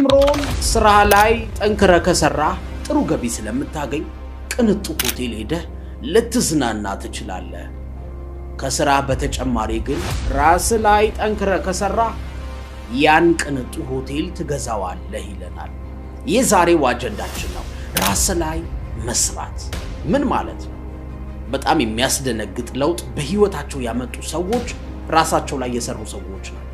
ጂም ሮን ስራ ላይ ጠንክረህ ከሰራህ ጥሩ ገቢ ስለምታገኝ ቅንጡ ሆቴል ሄደህ ልትዝናና ትችላለህ። ከስራ በተጨማሪ ግን ራስ ላይ ጠንክረህ ከሰራህ ያን ቅንጡ ሆቴል ትገዛዋለህ ይለናል። የዛሬው አጀንዳችን ነው። ራስ ላይ መስራት ምን ማለት ነው? በጣም የሚያስደነግጥ ለውጥ በህይወታቸው ያመጡ ሰዎች ራሳቸው ላይ የሰሩ ሰዎች ናቸው።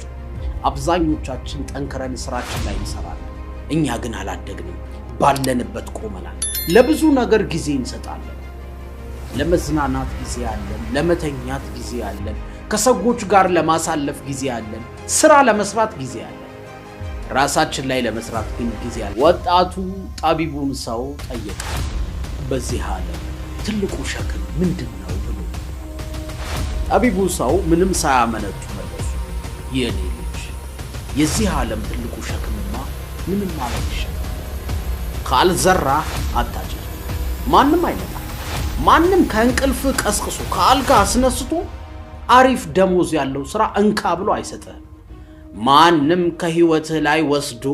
አብዛኞቻችን ጠንክረን ስራችን ላይ እንሰራለን። እኛ ግን አላደግንም፣ ባለንበት ቆመናል። ለብዙ ነገር ጊዜ እንሰጣለን። ለመዝናናት ጊዜ አለን፣ ለመተኛት ጊዜ አለን፣ ከሰዎች ጋር ለማሳለፍ ጊዜ አለን፣ ስራ ለመስራት ጊዜ አለን። ራሳችን ላይ ለመስራት ግን ጊዜ አለን። ወጣቱ ጠቢቡን ሰው ጠየቀ፣ በዚህ ዓለም ትልቁ ሸክም ምንድን ነው ብሎ። ጠቢቡ ሰው ምንም ሳያመነቱ መለሱ፣ የኔ ልጅ የዚህ ዓለም ትልቁ ሸክምማ ምንም ማለት ይሸከም፣ ካልዘራህ አታጭድ። ማንም አይመጣም። ማንም ከእንቅልፍ ቀስቅሶ ከአልጋ አስነስቶ አሪፍ ደሞዝ ያለው ስራ እንካ ብሎ አይሰጥህም። ማንም ከህይወትህ ላይ ወስዶ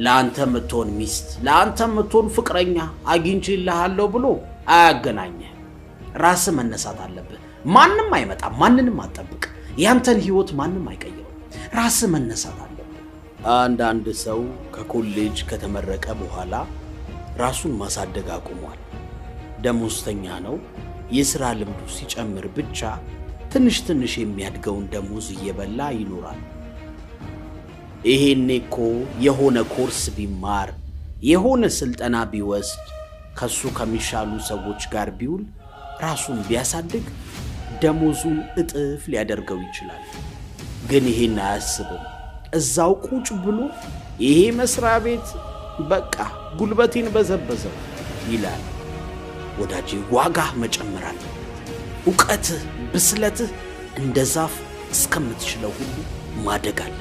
ለአንተ የምትሆን ሚስት፣ ለአንተ የምትሆን ፍቅረኛ አግኝቼልሃለሁ ብሎ አያገናኝህም። ራስህ መነሳት አለብህ። ማንም አይመጣም። ማንንም አትጠብቅ። ያንተን ህይወት ማንም አይቀይረው። ራስህ መነሳት አለብህ። አንዳንድ ሰው ከኮሌጅ ከተመረቀ በኋላ ራሱን ማሳደግ አቁሟል። ደሞዝተኛ ነው። የሥራ ልምዱ ሲጨምር ብቻ ትንሽ ትንሽ የሚያድገውን ደሞዝ እየበላ ይኖራል። ይሄኔ እኮ የሆነ ኮርስ ቢማር፣ የሆነ ስልጠና ቢወስድ፣ ከሱ ከሚሻሉ ሰዎች ጋር ቢውል፣ ራሱን ቢያሳድግ ደሞዙን እጥፍ ሊያደርገው ይችላል። ግን ይሄን አያስብም። እዛው ቁጭ ብሎ ይሄ መስሪያ ቤት በቃ ጉልበቴን በዘበዘው ይላል። ወዳጄ ዋጋህ መጨመር አለበት። እውቀትህ፣ ብስለትህ እንደ ዛፍ እስከምትችለው ሁሉ ማደግ አለበት።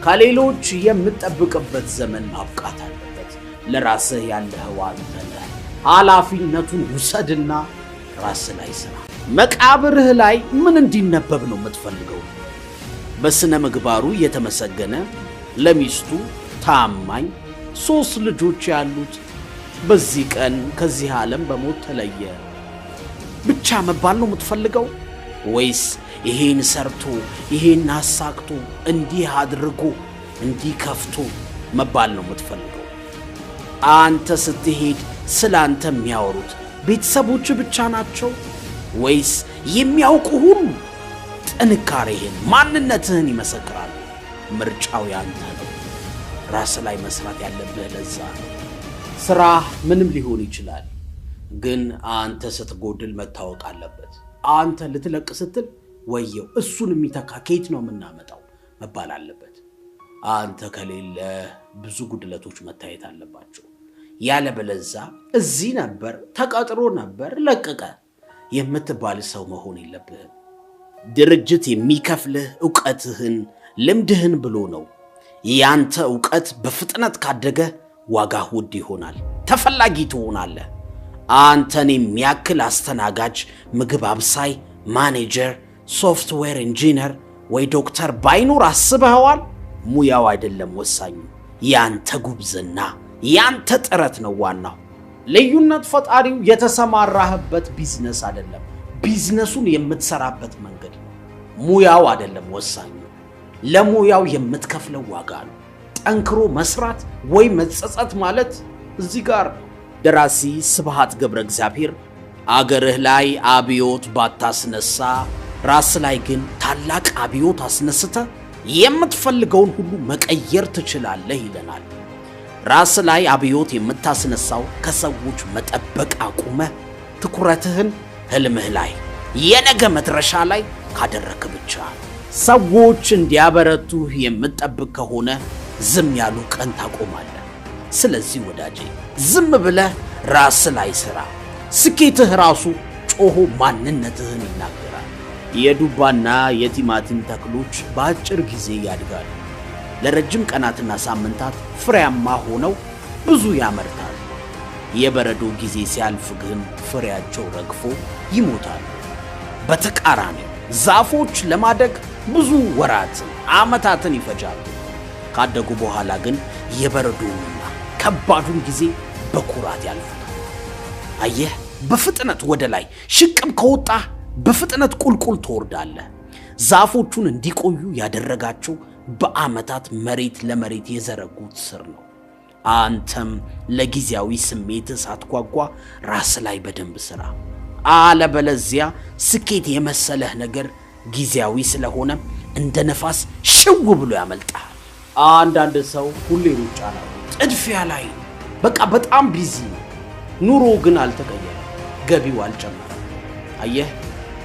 ከሌሎች የምትጠብቅበት ዘመን ማብቃት አለበት። ለራስህ ያለኸው አንተ ነህ። ኃላፊነቱን ውሰድና ራስህ ላይ ስራ። መቃብርህ ላይ ምን እንዲነበብ ነው የምትፈልገው? በስነ ምግባሩ የተመሰገነ፣ ለሚስቱ ታማኝ፣ 3 ልጆች ያሉት፣ በዚህ ቀን ከዚህ ዓለም በሞት ተለየ ብቻ መባል ነው የምትፈልገው? ወይስ ይሄን ሰርቶ ይሄን አሳክቶ እንዲህ አድርጎ እንዲህ ከፍቶ መባል ነው የምትፈልገው? አንተ ስትሄድ ስለ አንተ የሚያወሩት ቤተሰቦች ብቻ ናቸው ወይስ የሚያውቁ ሁሉ ጥንካሬህን ማንነትህን ይመሰክራሉ? ምርጫው ያንተ ነው። ራስ ላይ መስራት ያለብህ ለዛ ነው። ስራ ምንም ሊሆን ይችላል፣ ግን አንተ ስትጎድል መታወቅ አለበት። አንተ ልትለቅ ስትል ወየው እሱን የሚተካ ከየት ነው የምናመጣው መባል አለበት። አንተ ከሌለ ብዙ ጉድለቶች መታየት አለባቸው። ያለበለዛ እዚህ ነበር ተቀጥሮ ነበር ለቀቀ የምትባል ሰው መሆን የለብህም። ድርጅት የሚከፍልህ እውቀትህን ልምድህን ብሎ ነው። ያንተ እውቀት በፍጥነት ካደገ ዋጋህ ውድ ይሆናል፣ ተፈላጊ ትሆናለህ። አንተን የሚያክል አስተናጋጅ፣ ምግብ አብሳይ፣ ማኔጀር፣ software engineer ወይ ዶክተር ባይኖር አስበኸዋል? ሙያው አይደለም ወሳኙ፣ ያንተ ጉብዝና ያንተ ጥረት ነው ዋናው። ልዩነት ፈጣሪው የተሰማራህበት ቢዝነስ አይደለም፣ ቢዝነሱን የምትሰራበት መንገድ ነው። ሙያው አይደለም ወሳኙ፣ ለሙያው የምትከፍለው ዋጋ ነው። ጠንክሮ መስራት ወይ መጸጸት ማለት እዚህ ጋር ነው። ደራሲ ስብሐት ገብረ እግዚአብሔር አገርህ ላይ አብዮት ባታስነሳ ራስ ላይ ግን ታላቅ አብዮት አስነስተህ የምትፈልገውን ሁሉ መቀየር ትችላለህ ይለናል። ራስ ላይ አብዮት የምታስነሳው ከሰዎች መጠበቅ አቁመህ ትኩረትህን ህልምህ ላይ የነገ መድረሻ ላይ ካደረክ ብቻ። ሰዎች እንዲያበረቱህ የምትጠብቅ ከሆነ ዝም ያሉ ቀን ታቆማለህ። ስለዚህ ወዳጄ ዝም ብለህ ራስ ላይ ስራ። ስኬትህ ራሱ ጮሆ ማንነትህን ይናገራል። የዱባና የቲማቲም ተክሎች በአጭር ጊዜ ያድጋሉ። ለረጅም ቀናትና ሳምንታት ፍሬያማ ሆነው ብዙ ያመርታሉ። የበረዶ ጊዜ ሲያልፍ ግን ፍሬያቸው ረግፎ ይሞታሉ። በተቃራኒው ዛፎች ለማደግ ብዙ ወራትን ዓመታትን ይፈጃሉ። ካደጉ በኋላ ግን የበረዶውንና ከባዱን ጊዜ በኩራት ያልፉታል። አየህ፣ በፍጥነት ወደ ላይ ሽቅብ ከወጣህ በፍጥነት ቁልቁል ትወርዳለህ። ዛፎቹን እንዲቆዩ ያደረጋቸው በዓመታት መሬት ለመሬት የዘረጉት ስር ነው። አንተም ለጊዜያዊ ስሜት ሳትጓጓ ራስ ላይ በደንብ ስራ። አለበለዚያ ስኬት የመሰለህ ነገር ጊዜያዊ ስለሆነ እንደ ነፋስ ሽው ብሎ ያመልጣል። አንዳንድ ሰው ሁሌ ሩጫ ላይ፣ ጥድፊያ ላይ ነው። በቃ በጣም busy ነው። ኑሮ ግን አልተቀየረም፣ ገቢው አልጨመረም። አየህ፣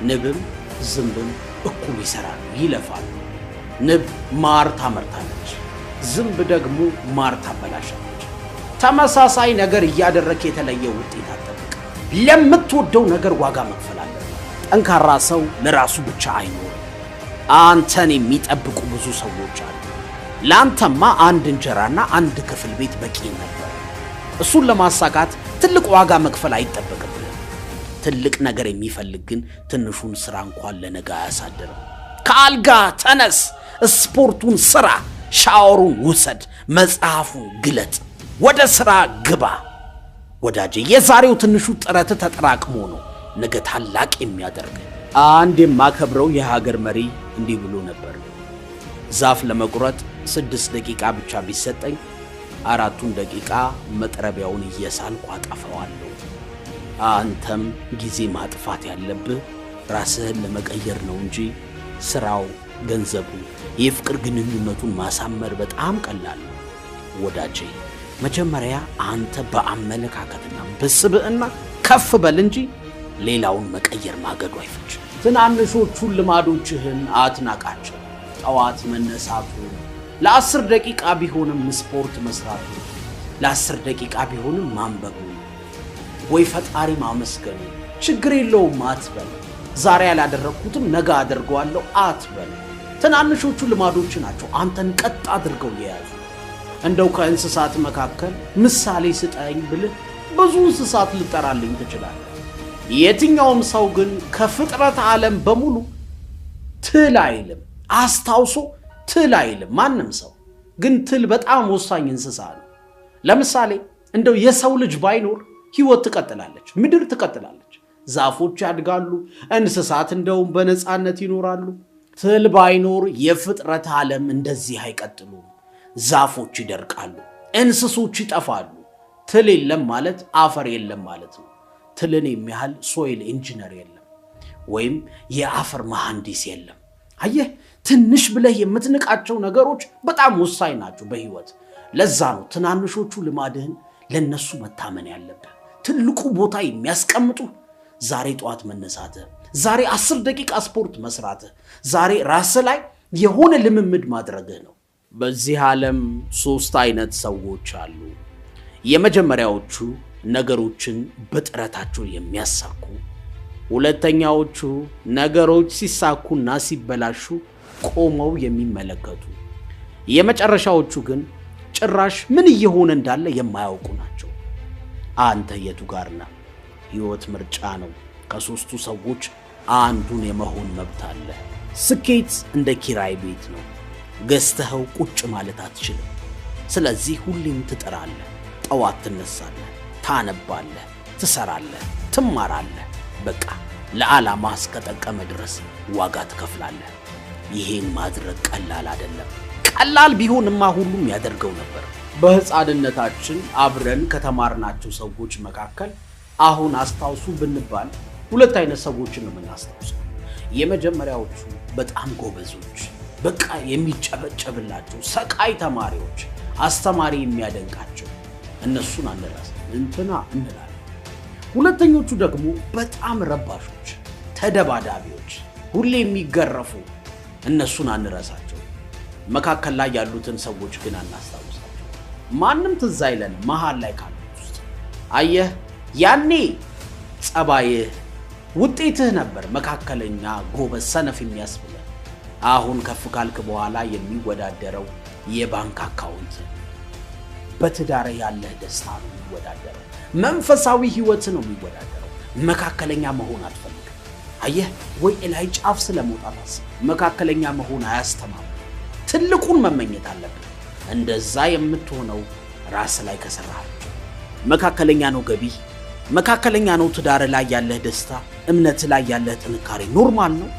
ንብም ዝንብም እኩል ይሰራሉ፣ ይለፋሉ። ንብ ማር ታመርታለች፣ ዝንብ ደግሞ ማር ታበላሻለች። ተመሳሳይ ነገር እያደረክ የተለየ ውጤት አትጠብቅ። ለምትወደው ነገር ዋጋ መክፈል አለብህ። ጠንካራ ሰው ለራሱ ብቻ አይኖርም። አንተን የሚጠብቁ ብዙ ሰዎች አሉ። ለአንተማ አንድ እንጀራና አንድ ክፍል ቤት በቂ ነበር። እሱን ለማሳካት ትልቅ ዋጋ መክፈል አይጠበቅብህም። ትልቅ ነገር የሚፈልግ ግን ትንሹን ስራ እንኳን ለነገ አያሳድርም። ከአልጋ ተነስ፣ ስፖርቱን ስራ፣ ሻወሩን ውሰድ፣ መጽሐፉን ግለጥ፣ ወደ ስራ ግባ። ወዳጄ፣ የዛሬው ትንሹ ጥረት ተጠራቅሞ ነው ነገ ታላቅ የሚያደርግ። አንድ የማከብረው የሀገር መሪ እንዲህ ብሎ ነበር። ዛፍ ለመቁረጥ 6 ደቂቃ ብቻ ቢሰጠኝ 4ቱን ደቂቃ መጥረቢያውን እየሳልኩ አጠፋዋለሁ። አንተም ጊዜ ማጥፋት ያለብህ ራስህን ለመቀየር ነው እንጂ ስራው፣ ገንዘቡ፣ የፍቅር ግንኙነቱን ማሳመር በጣም ቀላል ነው። ወዳጄ፣ መጀመሪያ አንተ በአመለካከትና በስብዕና ከፍ በል እንጂ ሌላውን መቀየር ማገዱ አይፈጅም። ትናንሾቹን ልማዶችህን አትናቃቸው። ጠዋት መነሳቱ፣ ለ10 ደቂቃ ቢሆንም ስፖርት መስራቱ፣ ለ10 ደቂቃ ቢሆንም ማንበቡ ወይ ፈጣሪ ማመስገኑ፣ ችግር የለውም አትበል። ዛሬ ያላደረግኩትም ነገ አደርገዋለሁ አትበል። ትናንሾቹ ልማዶች ናቸው አንተን ቀጥ አድርገው የያዙ። እንደው ከእንስሳት መካከል ምሳሌ ስጠኝ ብልህ ብዙ እንስሳት ልጠራልኝ ትችላለህ። የትኛውም ሰው ግን ከፍጥረት ዓለም በሙሉ ትል አይልም፣ አስታውሶ ትል አይልም ማንም ሰው። ግን ትል በጣም ወሳኝ እንስሳ ነው። ለምሳሌ እንደው የሰው ልጅ ባይኖር ህይወት ትቀጥላለች፣ ምድር ትቀጥላለች፣ ዛፎች ያድጋሉ፣ እንስሳት እንደውም በነፃነት ይኖራሉ። ትል ባይኖር የፍጥረት ዓለም እንደዚህ አይቀጥሉም። ዛፎች ይደርቃሉ፣ እንስሶች ይጠፋሉ። ትል የለም ማለት አፈር የለም ማለት ነው። ትልን የሚያህል soil engineer የለም፣ ወይም የአፈር መሐንዲስ የለም። አየህ፣ ትንሽ ብለህ የምትንቃቸው ነገሮች በጣም ወሳኝ ናቸው በህይወት። ለዛ ነው ትናንሾቹ ልማድህን ለነሱ መታመን ያለብህ። ትልቁ ቦታ የሚያስቀምጡ ዛሬ ጠዋት መነሳትህ፣ ዛሬ 10 ደቂቃ ስፖርት መስራትህ፣ ዛሬ ራስህ ላይ የሆነ ልምምድ ማድረግህ ነው። በዚህ ዓለም 3 አይነት ሰዎች አሉ። የመጀመሪያዎቹ ነገሮችን በጥረታቸው የሚያሳኩ፣ ሁለተኛዎቹ ነገሮች ሲሳኩና ሲበላሹ ቆመው የሚመለከቱ፣ የመጨረሻዎቹ ግን ጭራሽ ምን እየሆነ እንዳለ የማያውቁ ናቸው። አንተ የቱ ጋር ነህ? ህይወት ምርጫ ነው። ከ3ቱ ሰዎች አንዱን የመሆን መብት አለ። ስኬት እንደ ኪራይ ቤት ነው። ገዝተኸው ቁጭ ማለት አትችልም። ስለዚህ ሁሌም ትጥራለህ። ጠዋት ትነሳለህ፣ ታነባለህ፣ ትሰራለህ፣ ትማራለህ። በቃ ለዓላማ እስከጠቀመ ድረስ ዋጋ ትከፍላለህ። ይሄን ማድረግ ቀላል አይደለም። ቀላል ቢሆንማ ሁሉም ያደርገው ነበር። በህፃንነታችን አብረን ከተማርናቸው ሰዎች መካከል አሁን አስታውሱ ብንባል 2 አይነት ሰዎችን ነው የምናስታውሰው። የመጀመሪያዎቹ በጣም ጎበዞች፣ በቃ የሚጨበጨብላቸው ሰቃይ ተማሪዎች፣ አስተማሪ የሚያደንቃቸው፣ እነሱን አንረሳም እንትና እንላለን። ሁለተኞቹ ደግሞ በጣም ረባሾች፣ ተደባዳቢዎች፣ ሁሌ የሚገረፉ፣ እነሱን አንረሳቸው። መካከል ላይ ያሉትን ሰዎች ግን አናስታውሳቸው። ማንም ትዝ አይለንም መሃል ላይ ካሉት ውስጥ። አየህ፣ ያኔ ጸባይህ ውጤትህ ነበር መካከለኛ፣ ጎበዝ፣ ሰነፍ የሚያስብልህ። አሁን ከፍ ካልክ በኋላ የሚወዳደረው የባንክ account፣ በትዳር ያለህ ደስታ ነው የሚወዳደረው፣ መንፈሳዊ ህይወት ነው የሚወዳደረው። መካከለኛ መሆን አትፈልግም። አየህ፣ ወይ ላይ ጫፍ ስለመውጣት አስብ። መካከለኛ መሆን አያስተማምንም። ትልቁን መመኘት አለብህ። እንደዛ የምትሆነው ራስ ላይ ከሰራህ። መካከለኛ ነው ገቢ፣ መካከለኛ ነው ትዳር ላይ ያለህ ደስታ፣ እምነት ላይ ያለህ ጥንካሬ normal ነው።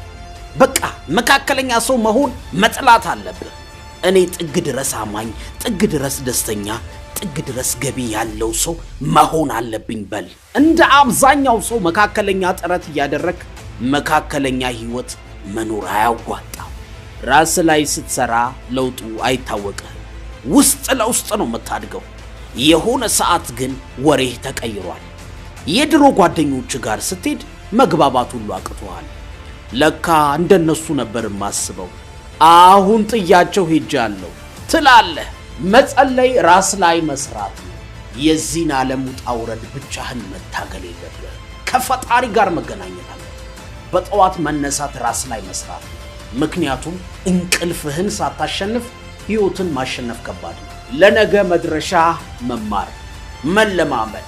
በቃ መካከለኛ ሰው መሆን መጥላት አለብህ። እኔ ጥግ ድረስ አማኝ፣ ጥግ ድረስ ደስተኛ፣ ጥግ ድረስ ገቢ ያለው ሰው መሆን አለብኝ በል። እንደ አብዛኛው ሰው መካከለኛ ጥረት እያደረግ መካከለኛ ህይወት መኖር አያዋጣም። ራስ ላይ ስትሰራ ለውጡ አይታወቅህም። ውስጥ ለውስጥ ነው የምታድገው። የሆነ ሰዓት ግን ወሬህ ተቀይሯል። የድሮ ጓደኞች ጋር ስትሄድ መግባባት ሁሉ አቅቶሃል። ለካ እንደነሱ ነበር የማስበው፣ አሁን ጥያቸው ሄጃለሁ ትላለህ። መጸለይ ራስ ላይ መስራት ነው። የዚህን ዓለም ውጣ ውረድ ብቻህን መታገል የለብህም። ከፈጣሪ ጋር መገናኘት አለብህ። በጠዋት መነሳት ራስ ላይ መስራት ነው። ምክንያቱም እንቅልፍህን ሳታሸንፍ ህይወትን ማሸነፍ ከባድ ነው። ለነገ መድረሻ መማር፣ መለማመድ፣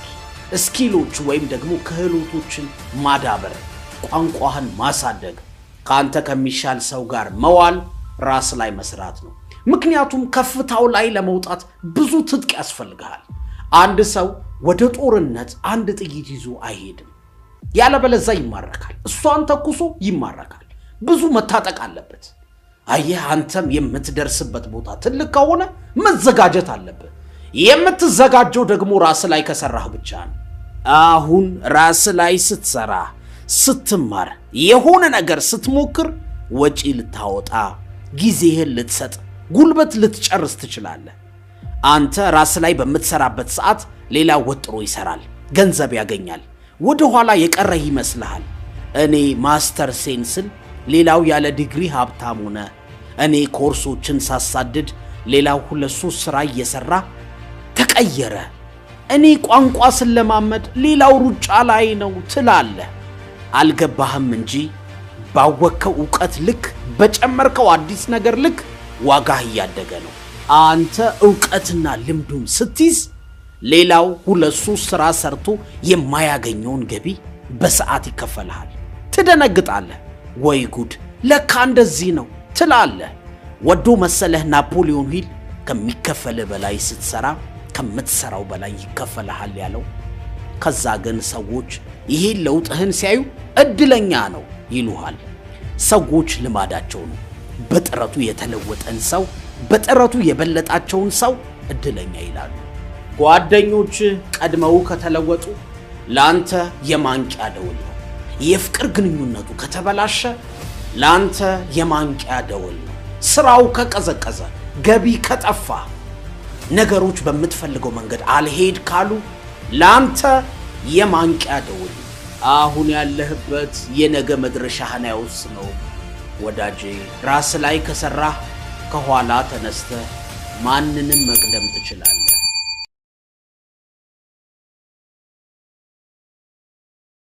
skill ኦች ወይም ደግሞ ክህሎቶችን ማዳበር፣ ቋንቋህን ማሳደግ፣ ከአንተ ከሚሻል ሰው ጋር መዋል ራስ ላይ መስራት ነው። ምክንያቱም ከፍታው ላይ ለመውጣት ብዙ ትጥቅ ያስፈልግሃል። አንድ ሰው ወደ ጦርነት አንድ ጥይት ይዞ አይሄድም። ያለበለዛ ይማረካል። እሷን ተኩሶ ይማረካል። ብዙ መታጠቅ አለበት። አየህ፣ አንተም የምትደርስበት ቦታ ትልቅ ከሆነ መዘጋጀት አለብህ። የምትዘጋጀው ደግሞ ራስ ላይ ከሰራህ ብቻ ነው። አሁን ራስ ላይ ስትሰራ፣ ስትማር፣ የሆነ ነገር ስትሞክር ወጪ ልታወጣ፣ ጊዜህን ልትሰጥ፣ ጉልበት ልትጨርስ ትችላለህ። አንተ ራስ ላይ በምትሰራበት ሰዓት ሌላ ወጥሮ ይሰራል፣ ገንዘብ ያገኛል። ወደ ኋላ የቀረህ ይመስልሃል። እኔ ማስተር ሴን ስል ሌላው ያለ ዲግሪ ሀብታም ሆነ። እኔ ኮርሶችን ሳሳድድ ሌላው ሁለት ሶስት ስራ እየሰራ ተቀየረ። እኔ ቋንቋ ስለማመድ ሌላው ሩጫ ላይ ነው ትላለህ። አልገባህም እንጂ ባወቅከው እውቀት ልክ፣ በጨመርከው አዲስ ነገር ልክ ዋጋህ እያደገ ነው። አንተ እውቀትና ልምዱን ስትይዝ ሌላው ሁለት ሶስት ስራ ሰርቶ የማያገኘውን ገቢ በሰዓት ይከፈልሃል። ትደነግጣለህ። ወይ ጉድ ለካ እንደዚህ ነው ትላለህ። ወዶ መሰለህ ናፖሊዮን ሂል ከሚከፈልህ በላይ ስትሰራ ከምትሰራው በላይ ይከፈልሃል ያለው። ከዛ ግን ሰዎች ይሄን ለውጥህን ሲያዩ እድለኛ ነው ይሉሃል። ሰዎች ልማዳቸው ነው። በጥረቱ የተለወጠን ሰው፣ በጥረቱ የበለጣቸውን ሰው እድለኛ ይላሉ። ጓደኞች ቀድመው ከተለወጡ ለአንተ የማንቂያ ደወል ነው። የፍቅር ግንኙነቱ ከተበላሸ ለአንተ የማንቂያ ደወል ነው። ስራው ከቀዘቀዘ፣ ገቢ ከጠፋ፣ ነገሮች በምትፈልገው መንገድ አልሄድ ካሉ ለአንተ የማንቂያ ደወል ነው። አሁን ያለህበት የነገ መድረሻህን አይወስነውም። ወዳጄ ራስ ላይ ከሰራህ ከኋላ ተነስተህ ማንንም መቅደም ትችላለህ።